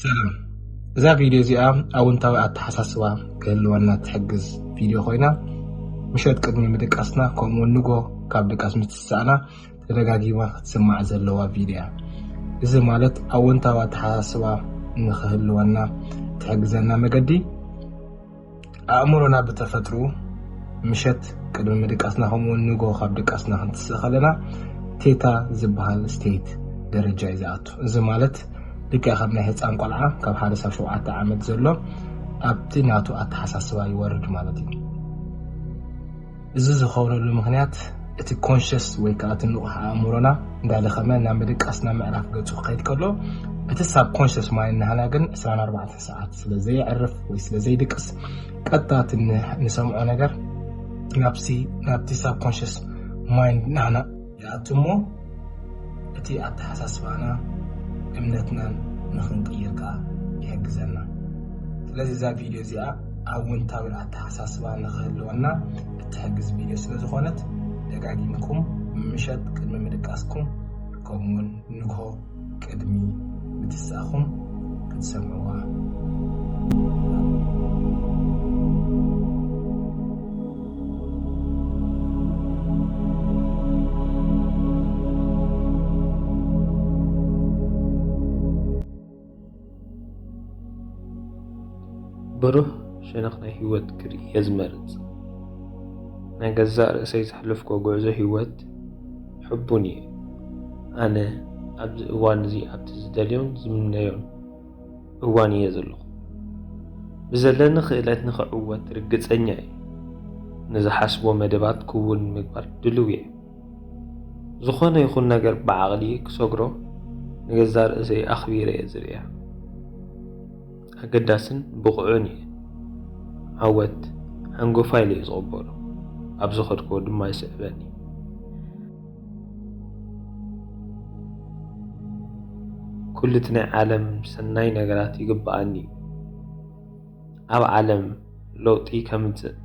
ሰላም። እዛ ቪድዮ እዚኣ ኣወንታዊ ኣተሓሳስባ ክህልወና ትሕግዝ ቪድዮ ኮይና፣ ምሸት ቅድሚ ምድቃስና ከምኡ እውን ንጎ ካብ ድቃስ ምስ ትስኣና ተደጋጊማ ክትስማዕ ዘለዋ ቪድዮ እያ። እዚ ማለት ኣወንታዊ ኣተሓሳስባ ንክህልወና ትሕግዘና መገዲ፣ ኣእምሮና ብተፈጥሮ ምሸት ቅድሚ ምድቃስና ከምኡ እውን ንጎ ካብ ድቃስና ክንትስእ ከለና ቴታ ዝበሃል ስቴት ደረጃ እዩ ዝኣቱ። እዚ ማለት ልክዕ ከም ናይ ህፃን ቆልዓ ካብ ሓደ ሳብ ሸውዓተ ዓመት ዘሎ ኣብቲ ናቱ ኣተሓሳስባ ይወርድ ማለት እዩ። እዚ ዝኸውነሉ ምክንያት እቲ ኮንሽስ ወይ ከዓ እቲ ንቑሕ ኣእምሮና እንዳደኸመ ናብ ምድቃስ ናብ ምዕራፍ ገፁ ክኸይድ ከሎ፣ እቲ ሳብ ኮንሽስ ማይንድ ናህና ግን ዕስራን ኣርባዕተን ሰዓት ስለ ዘየዕርፍ ወይ ስለ ዘይድቅስ ቀጥታ እቲ ን- ንሰምዖ ነገር ናብሲ ናብቲ ሳብ ኮንሽስ ማይንድ ናህና ይኣቱ እሞ እቲ ኣተሓሳስባና እምነትናን ንክንቅይር ከዓ ይሕግዘና። ስለዚ እዛ ቪድዮ እዚኣ ኣወንታዊ ኣተሓሳስባ ንክህልወና እትሕግዝ ቪድዮ ስለ ዝኾነት ደጋጊምኩም ምሸት ቅድሚ ምድቃስኩም ከምኡውን ንግሆ ቅድሚ ምትሳእኹም ክትሰምዕዋ። ብሩህ ሸነኽ ናይ ህይወት ክርኢ እየ ዝመርጽ። ናይ ገዛእ ርእሰይ ዘሕለፍክዎ ጉዕዞ ህይወት ሕቡን እየ። ኣነ ኣብዚ እዋን እዚ ኣብቲ ዝደልዮን ዝምነዮን እዋን እየ ዘለኹ። ብዘለኒ ክእለት ንኽዕወት ርግጸኛ እየ። ንዝሓስቦ መደባት ክውን ምግባር ድልው እየ። ዝኾነ ይኹን ነገር ብዓቕሊ ክሰግሮ ንገዛእ ርእሰይ ኣኽቢረ እየ ዝርእያ። ኣገዳስን ብቑዕን እየ። ዓወት ሓንጎፋይ ኢለ እየ ዝቕበሎ። ኣብ ዝኸድክዎ ድማ ይስዕበኒ። ኩሉ እቲ ናይ ዓለም ሰናይ ነገራት ይግብኣኒ እዩ። ኣብ ዓለም ለውጢ ከምጽእ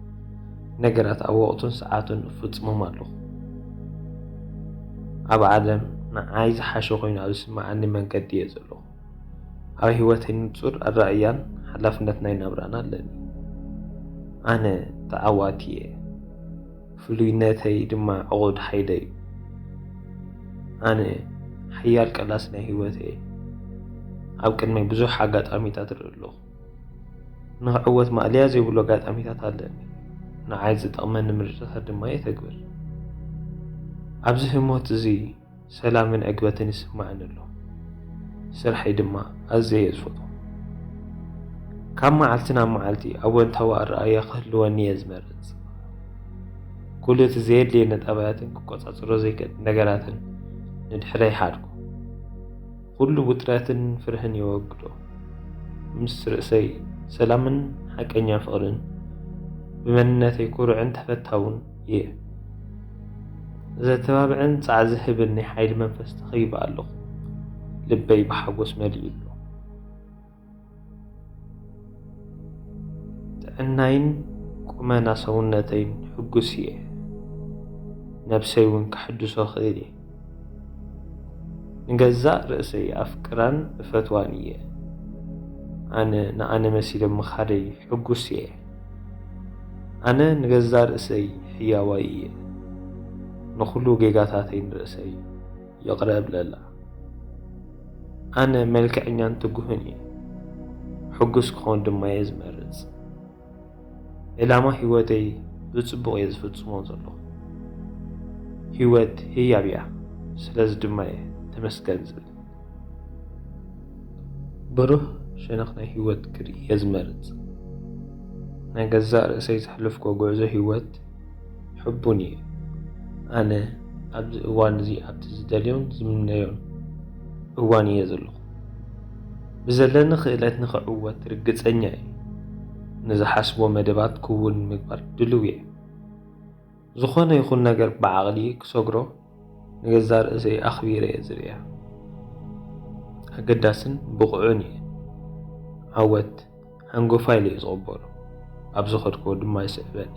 ነገራት ኣብ ወቕቱን ሰዓቱን እፍጽሞም ኣለኹ። ኣብ ዓለም ንዓይ ዝሓሸ ኮይኑ ኣብ ዝስምዓኒ መንገዲ እየ ዘለኹ። ኣብ ህይወተይ ንጹር ኣረኣእያን ሓላፍነት ናይ ናብራን ኣለኒ። ኣነ ተዓዋቲ እየ። ፍሉይነተይ ድማ ዕቑድ ሓይለይ እዩ። ኣነ ሓያል ቀላሲ ናይ ህይወት እየ። ኣብ ቅድመይ ብዙሕ ኣጋጣሚታት እርኢ ኣለኹ። ንኽዕወት ማእለያ ዘይብሉ ኣጋጣሚታት ኣለኒ። ንዓይ ዝጠቕመኒ ምርጫታት ድማ የተግብር። ኣብዚ ህሞት እዚ ሰላምን ዕግበትን ይስምዓኒ ኣሎ። ስርሐይ ድማ ኣዝየ እየ ዝፈትዎ። ካብ መዓልቲ ናብ መዓልቲ ኣወንታዊ ኣረኣእያ ክህልወኒ እየ ዝመርጽ። ኩሉ እቲ ዘየድልየኒ ጠባያትን ክቆጻጸሮ ዘይክእል ነገራትን ንድሕረይ ሓድኩ። ኩሉ ውጥረትን ፍርህን የወግዶ። ምስ ርእሰይ ሰላምን ሓቀኛ ፍቕርን፣ ብመንነተይ ኩሩዕን ተፈታውን እየ። ዘተባብዕን ጻዕ ዝህብን ናይ ሓይሊ መንፈስ ተኸይበ ኣለኹ። ልበይ ብሓጎስ መሊኡ ኣሎ። ጥዕናይን ቁመና ሰውነተይን ሕጉስ እየ። ነብሰይ እውን ከሐድሶ እኽእል እየ። ንገዛእ ርእሰይ ኣፍቅራን እፈትዋን እየ። ኣነ ንኣነ መሲለ ምኻደይ ሕጉስ እየ። ኣነ ንገዛእ ርእሰይ ሕያዋይ እየ። ንኹሉ ጌጋታተይ ንርእሰይ ይቕረ እብለላ። ኣነ መልክዐኛን ትጉህን እየ። ሕጉስ ክኾን ድማ እየ ዝመርጽ። ዕላማ ህይወተይ ብጽቡቕ እየ ዝፍጽሞ ዘለኹ። ህይወት ህያብ እያ። ስለዚ ድማ እየ ተመስገን ዝብል። ብሩህ ሸነኽ ናይ ህይወት ክርኢ እየ ዝመርጽ። ናይ ገዛእ ርእሰይ ዘሕለፍክዎ ጉዕዞ ህይወት ሕቡን እየ። ኣነ ኣብዚ እዋን እዚ ኣብቲ ዝደልዮን ዝምነዮን እዋን እየ ዘለኹ። ብዘለኒ ክእለት ንኽዕወት ርግጸኛ እየ። ንዝሓስቦ መደባት ክውን ምግባር ድልው እየ። ዝኾነ ይኹን ነገር ብዓቕሊ ክሰግሮ ንገዛእ ርእሰይ ኣኽቢረ እየ ዝርእያ። ኣገዳስን ብቑዕን እየ። ዓወት ሓንጎፋይ ኢለ እየ ዝቕበሎ። ኣብ ዝኸድክዎ ድማ ይስዕበኒ።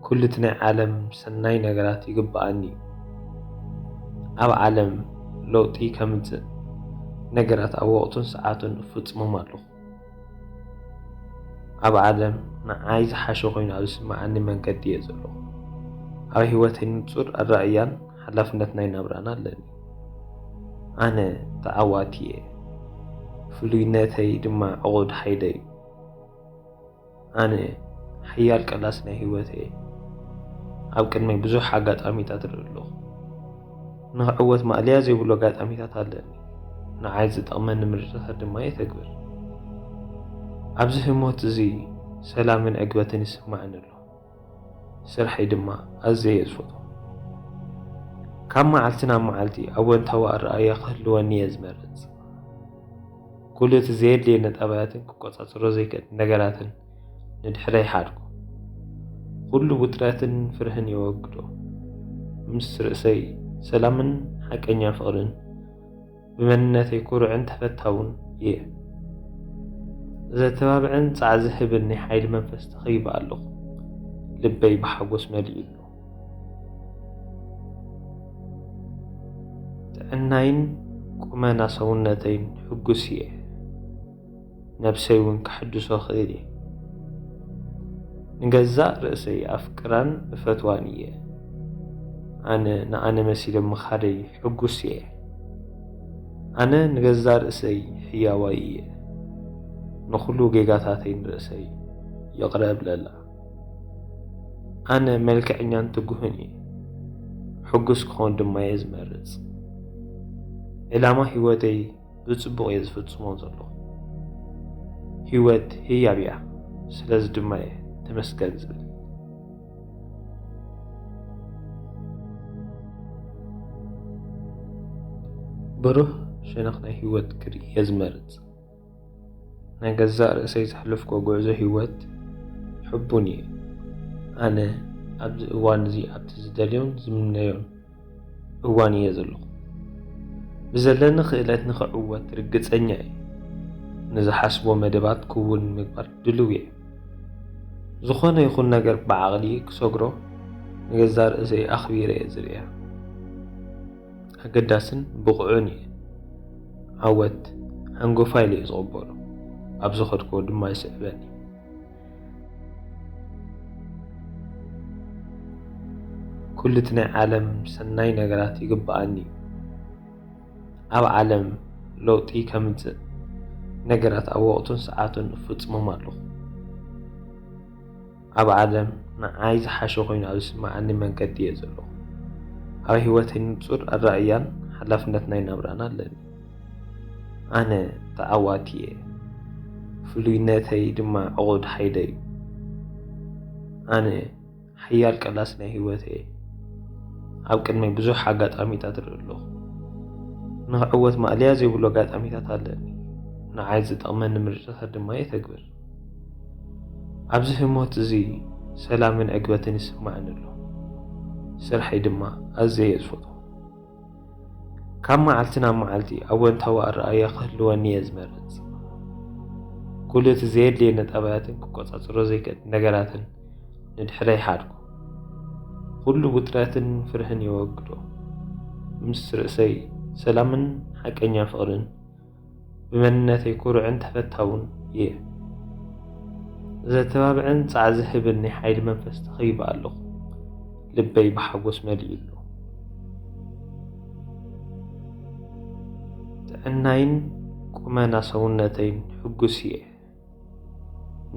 ኩሉ እቲ ናይ ዓለም ሰናይ ነገራት ይግብኣኒ እዩ። ኣብ ዓለም ለውጢ ከምጽእ ነገራት ኣብ ወቕቱን ሰዓቱን እፍጽሞም ኣለኹ። ኣብ ዓለም ንዓይ ዝሓሸ ኮይኑ ኣብ ዝስምዓኒ መንገዲ እየ ዘለኹ። ኣብ ህይወተይ ንጹር ኣረኣእያን ሓላፍነት ናይ ናብራን ኣለኒ። ኣነ ተዓዋቲ እየ። ፍሉይነተይ ድማ ዕቑድ ሓይለይ እዩ። ኣነ ሓያል ቀላሲ ናይ ህይወት እየ። ኣብ ቅድመይ ብዙሕ ኣጋጣሚታት እርኢ ኣለኹ። ንኽዕወት ማእለያ ዘይብሉ ኣጋጣሚታት ኣለኒ። ንዓይ ዝጠቕመኒ ምርጫታት ድማ የተግብር። ኣብዚ ህሞት እዚ ሰላምን ዕግበትን ይስማዓኒ ኣሎ። ስርሐይ ድማ ኣዝየ እየ ዝፈትዎ። ካብ መዓልቲ ናብ መዓልቲ ኣወንታዊ ኣረኣእያ ክህልወኒ እየ ዝመርጽ። ኩሉ እቲ ዘየድልየኒ ጠባያትን ክቆጻጸሮ ዘይክእል ነገራትን ንድሕረይ ሓድኩ። ኩሉ ውጥረትን ፍርህን የወግዶ። ምስ ርእሰይ ሰላምን ሓቀኛ ፍቕርን፣ ብመንነተይ ኩሩዕን ተፈታውን እየ። ዘተባብዕን ጻዕ ዝህብን ናይ ሓይሊ መንፈስ ተኸይበ ኣለኹ። ልበይ ብሓጎስ መሊኡ ኣሎ። ጥዕናይን ቁመና ሰውነተይን ሕጉስ እየ። ነብሰይ እውን ክሕድሶ እኽእል እየ። ንገዛእ ርእሰይ ኣፍቅራን እፈትዋን እየ። ኣነ ንኣነ መሲለ ምኻደይ ሕጉስ እየ። ኣነ ንገዛእ ርእሰይ ሕያዋይ እየ። ንኹሉ ጌጋታተይ ንርእሰይ ይቕረ እብለላ። ኣነ መልክዐኛን ትጉህን እየ። ሕጉስ ክኾን ድማ እየ ዝመርጽ። ዕላማ ህይወተይ ብጽቡቕ እየ ዝፍጽሞ ዘለኹ። ህይወት ህያብ እያ፣ ስለዚ ድማ እየ ተመስገን ዝብል። ብሩህ ሸነኽ ናይ ህይወት ክርኢ እየ ዝመርጽ። ናይ ገዛእ ርእሰይ ዘሕለፍክዎ ጉዕዞ ህይወት ሕቡን እየ። ኣነ ኣብዚ እዋን እዚ ኣብቲ ዝደልዮን ዝምነዮን እዋን እየ ዘለኹ። ብዘለኒ ክእለት ንኽዕወት ርግጸኛ እየ። ንዝሓስቦ መደባት ክውን ንምግባር ድልው እየ። ዝኾነ ይኹን ነገር ብዓቕሊ ክሰግሮ ንገዛእ ርእሰይ ኣኽቢረ እየ ዝርእያ። ኣገዳስን ብቑዕን እየ። ዓወት ሓንጎፋይ ኢለ እየ ዝቕበሎ። ኣብ ዝኸድክዎ ድማ ይስዕበኒ። ኩሉ እቲ ናይ ዓለም ሰናይ ነገራት ይግብኣኒ እዩ። ኣብ ዓለም ለውጢ ከምጽእ ነገራት ኣብ ወቕቱን ሰዓቱን እፍጽሞም ኣለኹ። ኣብ ዓለም ንዓይ ዝሓሸ ኮይኑ ኣብ ዝስምዓኒ መንገዲ እየ ዘለኹ። ኣብ ህይወተይ ንጹር ኣረኣእያን ሓላፍነት ናይ ናብራን ኣለኒ። ኣነ ተዓዋቲ እየ። ፍሉይነተይ ድማ ዕቑድ ሓይለይ እዩ። ኣነ ሓያል ቀላሲ ናይ ህይወት እየ። ኣብ ቅድመይ ብዙሕ ኣጋጣሚታት እርኢ ኣለኹ። ንኽዕወት ማእለያ ዘይብሉ ኣጋጣሚታት ኣለኒ። ንዓይ ዝጠቕመኒ ምርጫታት ድማ የተግብር። ኣብዚ ህሞት እዚ ሰላምን ዕግበትን ይስማዓኒ ኣሎ። ስርሐይ ድማ ኣዝየ እየ ዝፈትዎ። ካብ መዓልቲ ናብ መዓልቲ ኣወንታዊ ኣረኣእያ ክህልወኒ እየ ዝመርጽ። ኩሉ እቲ ዘየድልየኒ ጠባያትን ክቆጻጸሮ ዘይክእል ነገራትን ንድሕረይ ሓድኩ። ኩሉ ውጥረትን ፍርህን የወግዶ። ምስ ርእሰይ ሰላምን ሓቀኛ ፍቕርን፣ ብመንነተይ ኩሩዕን ተፈታውን እየ። ዘተባብዕን ጻዕ ዝህብን ናይ ሓይሊ መንፈስ ተኸይበ ኣለኹ። ልበይ ብሓጎስ መሊኡ ኣሎ። ጥዕናይን ቁመና ሰውነተይን ሕጉስ እየ።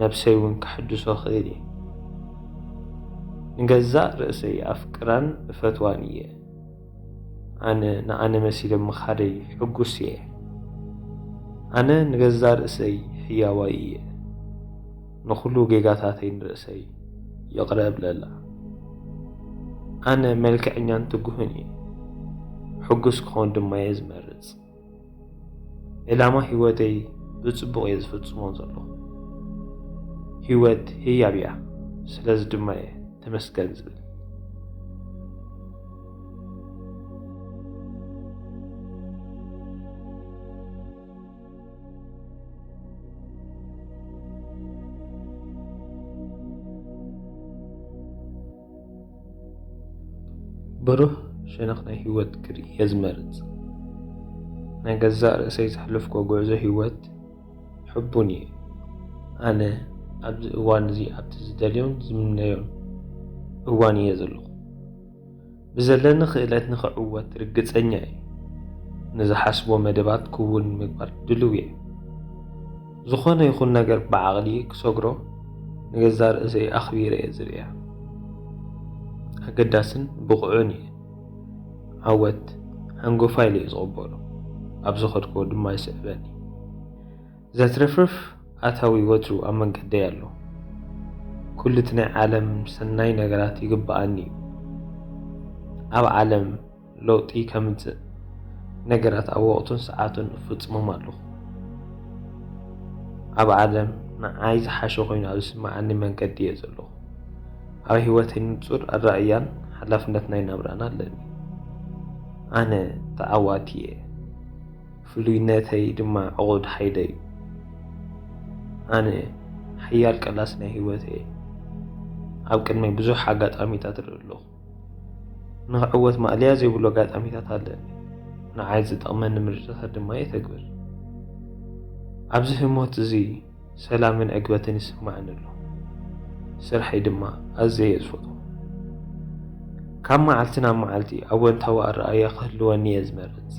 ነብሰይ እውን ክሕድሶ እኽእል እየ። ንገዛእ ርእሰይ ኣፍቅራን እፈትዋን እየ። ኣነ ንኣነ መሲለ ምኻደይ ሕጉስ እየ። ኣነ ንገዛእ ርእሰይ ሕያዋይ እየ። ንኹሉ ጌጋታተይ ንርእሰይ ይቕረ እብለላ። ኣነ መልክዐኛን ትጉህን እየ። ሕጉስ ክኾን ድማ እየ ዝመርጽ። ዕላማ ህይወተይ ብጽቡቕ እየ ዝፍጽሞ ዘለኹ። ህይወት ህያብ እያ፣ ስለዚ ድማ እየ ተመስገን ዝብል። ብሩህ ሸነኽ ናይ ህይወት ክርኢ እየ ዝመርጽ። ናይ ገዛእ ርእሰይ ዘሕለፍኩዎ ጉዕዞ ህይወት ሕቡን እየ። ኣነ ኣብዚ እዋን እዚ ኣብቲ ዝደልዮን ዝምነዮን እዋን እየ ዘለኹ። ብዘለኒ ክእለት ንኽዕወት ርግጸኛ እየ። ንዝሓስቦ መደባት ክውን ምግባር ድልው እየ። ዝኾነ ይኹን ነገር ብዓቕሊ ክሰግሮ ንገዛእ ርእሰይ ኣኽቢረ እየ ዝርእያ። ኣገዳስን ብቑዕን እየ። ዓወት ሓንጎፋይ ኢለ እየ ዝቕበሎ። ኣብ ዝኸድኩዎ ድማ ይስዕበኒ። ዘትረፍርፍ ኣታዊ ወትሩ ኣብ መንገደይ ኣሎ። ኩሉ እቲ ናይ ዓለም ሰናይ ነገራት ይግብኣኒ እዩ። ኣብ ዓለም ለውጢ ከምጽእ ነገራት ኣብ ወቕቱን ሰዓቱን እፍጽሞም ኣለኹ። ኣብ ዓለም ንዓይ ዝሓሸ ኮይኑ ኣብ ዝስምዓኒ መንገዲ እየ ዘለኹ። ኣብ ህይወተይ ንጹር ኣረኣእያን ሓላፍነት ናይ ናብራን ኣለኒ። ኣነ ተዓዋቲ እየ። ፍሉይነተይ ድማ ዕቑድ ሓይለይ እዩ። ኣነ ሓያል ቀላሲ ናይ ህይወተይ እየ። ኣብ ቅድመይ ብዙሕ ኣጋጣሚታት እርኢ ኣለኹ። ንኽዕወት ማእለያ ዘይብሉ ኣጋጣሚታት ኣለኒ። ንዓይ ዝጠቕመኒ ምርጫታት ድማ የተግብር። ኣብዚ ህሞት እዚ ሰላምን ዕግበትን ይስምዓኒ ኣሎ። ስርሐይ ድማ ኣዝየ እየ ዝፈትዎ። ካብ መዓልቲ ናብ መዓልቲ ኣወንታዊ ኣረኣእያ ክህልወኒ እየ ዝመርጽ።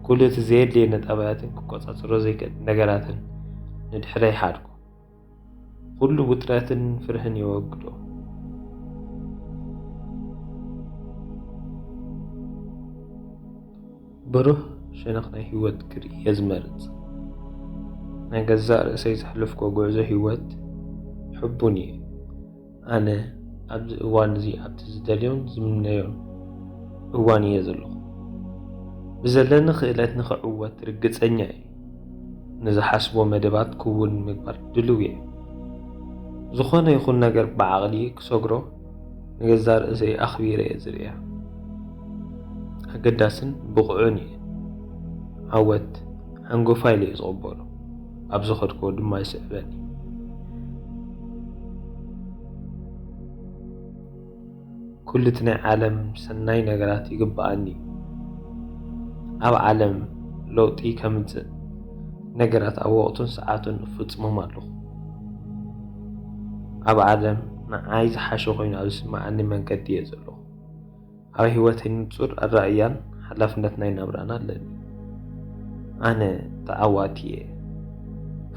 ኩሉ እቲ ዘየድልየኒ ጠባያትን ክቆጻጸሮ ዘይክእል ነገራትን ንድሕረይ ሓድኩ። ኩሉ ውጥረትን ፍርህን የወግዶ። ብሩህ ሸነኽ ናይ ህይወት ክርኢ እየ ዝመርጽ። ናይ ገዛእ ርእሰይ ዘሕለፍኩዎ ጉዕዞ ህይወት ሕቡን እየ። ኣነ ኣብዚ እዋን እዚ ኣብቲ ዝደልዮን ዝምነዮን እዋን እየ ዘለኹ። ብዘለኒ ክእለት ንኽዕወት ርግጸኛ እየ። ንዝሓስቦ መደባት ክውን ምግባር ድልው እየ። ዝኾነ ይኹን ነገር ብዓቕሊ ክሰግሮ ንገዛእ ርእሰይ ኣኽቢረ እየ ዝርእያ። ኣገዳስን ብቑዕን እየ። ዓወት ሓንጎፋይ ኢለ እየ ዝቕበሎ። ኣብ ዝኸድኩዎ ድማ ይስዕበኒ። ኩሉ እቲ ናይ ዓለም ሰናይ ነገራት ይግብኣኒ እዩ። ኣብ ዓለም ለውጢ ከምጽእ ነገራት ኣብ ወቕቱን ሰዓቱን እፍጽሞም ኣለኹ። ኣብ ዓለም ንዓይ ዝሓሸ ኮይኑ ኣብ ዝስምዓኒ መንገዲ እየ ዘለኹ። ኣብ ህይወተይ ንጹር ኣረኣእያን ሓላፍነት ናይ ናብራን ኣለኒ። ኣነ ተዓዋቲ እየ።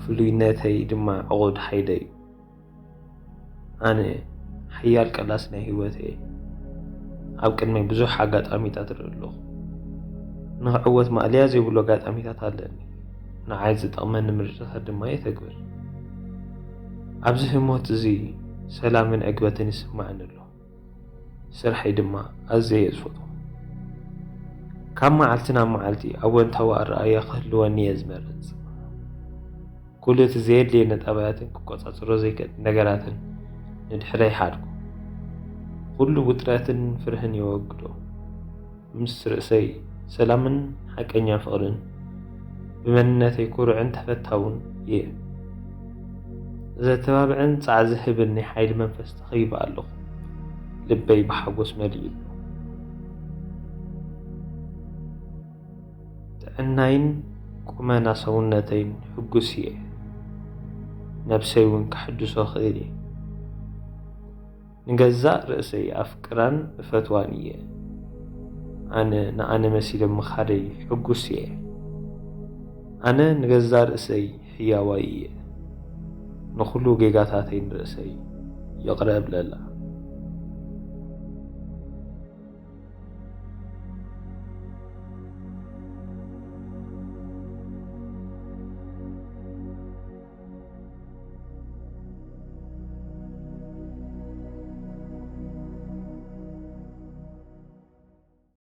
ፍሉይነተይ ድማ ዕቑድ ሓይለይ እዩ። ኣነ ሓያል ቀላሲ ናይ ህይወት እየ። ኣብ ቅድመይ ብዙሕ ኣጋጣሚታት እርኢ ኣለኹ። ንኽዕወት ማእለያ ዘይብሉ ኣጋጣሚታት ኣለኒ። ንዓይ ዝጠቕመኒ ምርጫታት ድማ የተግብር። ኣብዚ ህሞት እዚ ሰላምን ዕግበትን ይስምዓኒ ኣሎ። ስርሐይ ድማ ኣዝየ እየ ዝፈትዎ። ካብ መዓልቲ ናብ መዓልቲ ኣወንታዊ ኣረኣእያ ክህልወኒ እየ ዝመርጽ። ኩሉ እቲ ዘየድልየኒ ጠባያትን ክቆጻጸሮ ዘይክእል ነገራትን ንድሕረይ ሓድኩ። ኩሉ ውጥረትን ፍርህን የወግዶ። ምስ ርእሰይ ሰላምን ሓቀኛ ፍቕርን፣ ብመንነተይ ኩሩዕን ተፈታውን እየ። ዘተባብዕን ጻዕ ዝህብን ናይ ሓይሊ መንፈስ ተኸይበ ኣለኹ። ልበይ ብሓጎስ መሊኡ ኣሎ። ጥዕናይን ቁመና ሰውነተይን ሕጉስ እየ። ነብሰይ እውን ከሕድሶ እኽእል እየ። ንገዛእ ርእሰይ ኣፍቅራን እፈትዋን እየ። ኣነ ንኣነ መሲለ ምኻደይ ሕጉስ እየ። ኣነ ንገዛእ ርእሰይ ሕያዋይ እየ። ንኹሉ ጌጋታተይ ንርእሰይ ይቕረ እብለላ።